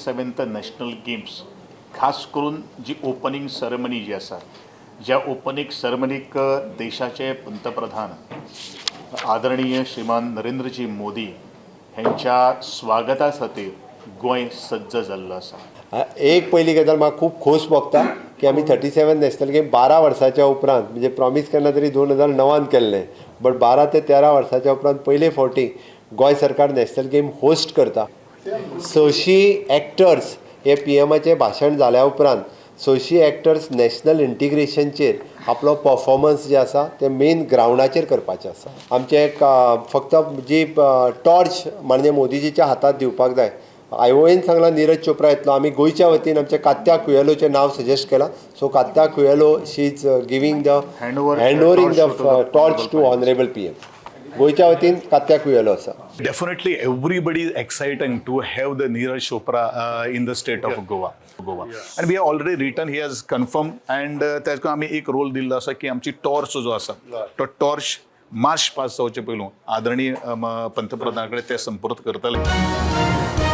37th national games, खास करून जी ओपनिंग सेरेमनी जी आसा, ज्या ओपनिंग सेरेमनीक देशाचे पंतप्रधान आदरणीय श्रीमान नरेंद्रजी मोदी हेंच्या स्वागता खातीर गोंय सज्ज जाल्लो आसा. एक पयली गजाल म्हाका खूब खोस भोगता की आमी 37 नॅशनल गेम 12 वर्साच्या उपरांत, म्हणजे प्रॉमीस केन्ना तरी 2009 केल्लें, बट 12 ते 13 वर्साच्या उपरांत पयले फावटी गोंय सरकार नॅशनल गेम होस्ट करता. 600 एक्टर्स हे पीएमाचें भाशण जाल्या उपरांत 600 एक्टर्स नॅशनल इंटिग्रेशनचेर आपलो परफॉर्मन्स जे आसा ते मेन ग्रावंडाचेर करपाचे आसा. आमचें एक फक्त जी टॉर्च माननीय मोदीजीच्या हातात दिवपाक जाय. आयओएन सांगला नीरज चोप्रा येतलो. आमी गोंयच्या वतीन आमच्या कात्या कुयेलोचें नांव सजेस्ट केलां. सो कात्या कुयेलो, she is giving the Handover hand overing the torch to the torch to honourable PM. गोंयच्या वतीन कात्या कुयेलो आसा. Definitely, everybody is excited to have the Neeraj Chopra in the state of Goa. Goa. And we have already written, he has confirmed, and ताका आमी एक role दिल्लो आसा की आमची टॉर्च जो आसा तो टॉर्च मार्च पास जावचे पयलू आदरणीय पंतप्रधाना कडेन ते संपर्क करतले.